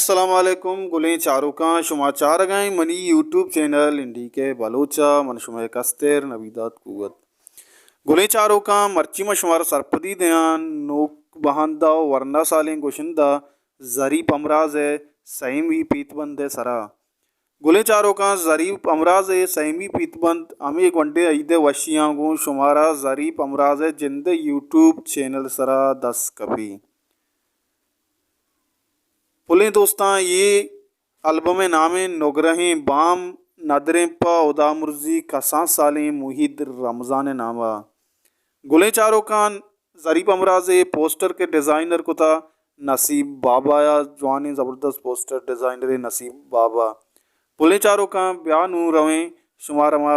السلام علیکم گلیں چاروکاں، شما چارگ ءَ ایں منی یوٹیوب چینل این ڈی کے بلوچ ءَ، من شمئے کستر نویدات کوت۔ گلیں چاروکاں، مرچی من شمارا سرپدی دیاں نوک بہندہ ءُ ورنا سالیں گشندہ ظریف ہمراز ءِ سیمی پیت بند ءِ سرا۔ گلیں چاروکاں، ظریف ہمراز ءِ سیمی پیت بند ہمے گونڈیں عید ءِ وشیاں گوں شمارا ظریف ہمراز ءِ جند ءِ یوٹیوب چینل سرا دست کپی۔ پلیں دوستاں، اے البم ءِ نام ایں نگرہیں بام، ندریں پہ ہدامرزی کسان سالیں محید رمضان ءِ نام ءَ۔ گلیں چاروکاں، ظریف ہمراز ءِ پوسٹر کہ ڈیزائنر کتا نصیب بابا ءَ، جوانیں زبردست پوسٹر ڈیزائنر نصیب بابا۔ پلیں چاروکاں، بیا نوں رویں شمارا ما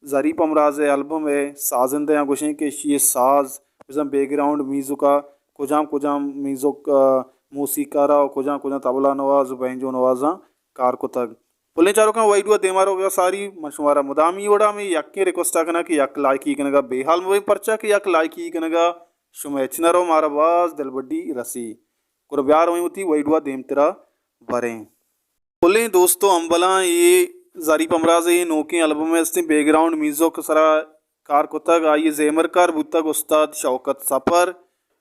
ظریف ہمراز ءِ البم ءِ سازندہاں گوشیں کہ ایشی ءِ ساز بزاں بیک گراؤنڈ میوزک ءَ کجام کجام میوزک، آ، موسیقار ءَ کجام کجام طبلہ نواز ءُ بینجو نوازاں کار کتگ۔ پلیں چاروکاں، ویڈیو ءَ دیما روگ ءَ ساری من شمارا مدامی وڑا ہمے یکیں ریکویسٹ ءَ کناں کہ یک لائکی کنگ ءَ بے حال مہ بئے، پرچا کہ یک لائکی کنگ ءَ شمئے ہچ نہ رو، مارا باز دلبڈی رسی۔ گڑا بیا رویں وتی ویڈیو ءَ دیمترا بریں۔ پلیں دوست ءُ ہمبلاں، اے ظریف ہمراز ءِ نوکیں البم ءِ استیں بیک گراؤنڈ میوزک ءِ سرا کار کتگ، آئی ءِ زیمرکار بوتگ استاد شوکت سپر،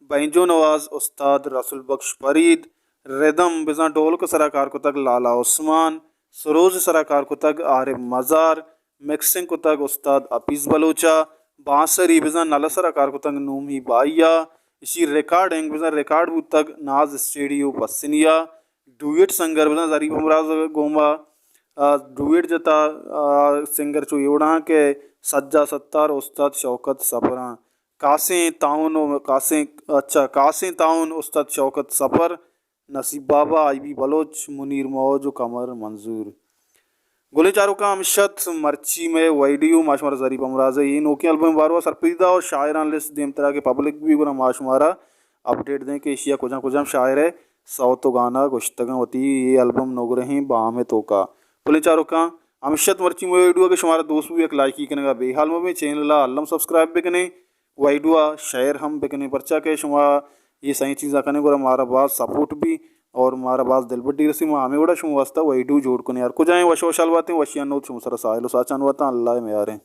بینجو نواز استاد رسول بخش فرید، ردم بزاں ڈولک ءِ سرا کار کتگ لالا عثمان، سروز ءِ سرا کار کتگ عارف مزار، مکسنگ کتگ استاد حفیظ بلوچ ءَ، بانسری بزاں نل ءِ سرا کار کتگ نومی بائی ءَ، ایشی ریکارڈنگ بزاں ریکارڈ بوتگ ناز اسٹیڈیو پسنی ءَ، ڈوئٹ سنگر بزاں ظریف ہمراز ءِ گوما، آ، ڈوئٹ جتا، آ، سنگر چو اے وڑاں کہ سجا ستار استاد شوکت سپراں، کاسیں تعاون و کاسیں، اچھا، کاسیں تعاون استاد شوکت سپر، نصیب بابا، آئی بی بلوچ، منیر موج و قمر منظور۔ گلیں چاروکاں، ہمشت مرچی مئے ویڈیو، ما شمارا ظریف ہمراز ءِ اے نوکیں البم ءِ باروا سرپدی دا اور شاعراں لسٹ دیمترا کہ پبلک بی، گڑا ما شمارا اپڈیٹ دیں کہ ایشی ءَ کجام کجام شاعر ءِ سوت و گانا گوشتگاں وتی اے البم نگرہیں بام ءِ توکا۔ گلیں چاروکاں، ہمشت مرچی مئے ویڈیو، اگہ شمارا دوست بو یک لائکی کنگا بے حال مہ بیں، چینل ءَ الم سبسکرائب بکنیں، ویڈیو ءَ شیئر ہم بکنیں، پرچا کہ شما اے سئیں چیزاں کنیں گڑا مارا باز سپورٹ بی اور مارا باز دلبڈی رسی، ما ہمے وڑا شما واسطہ ویڈیو جوڑ کنیں۔ ہر کجائیں وش وشحال باتیں، وشیان نوت شما سرا ساہیل و ساچان باتاں، اللہ ءِ میاریں۔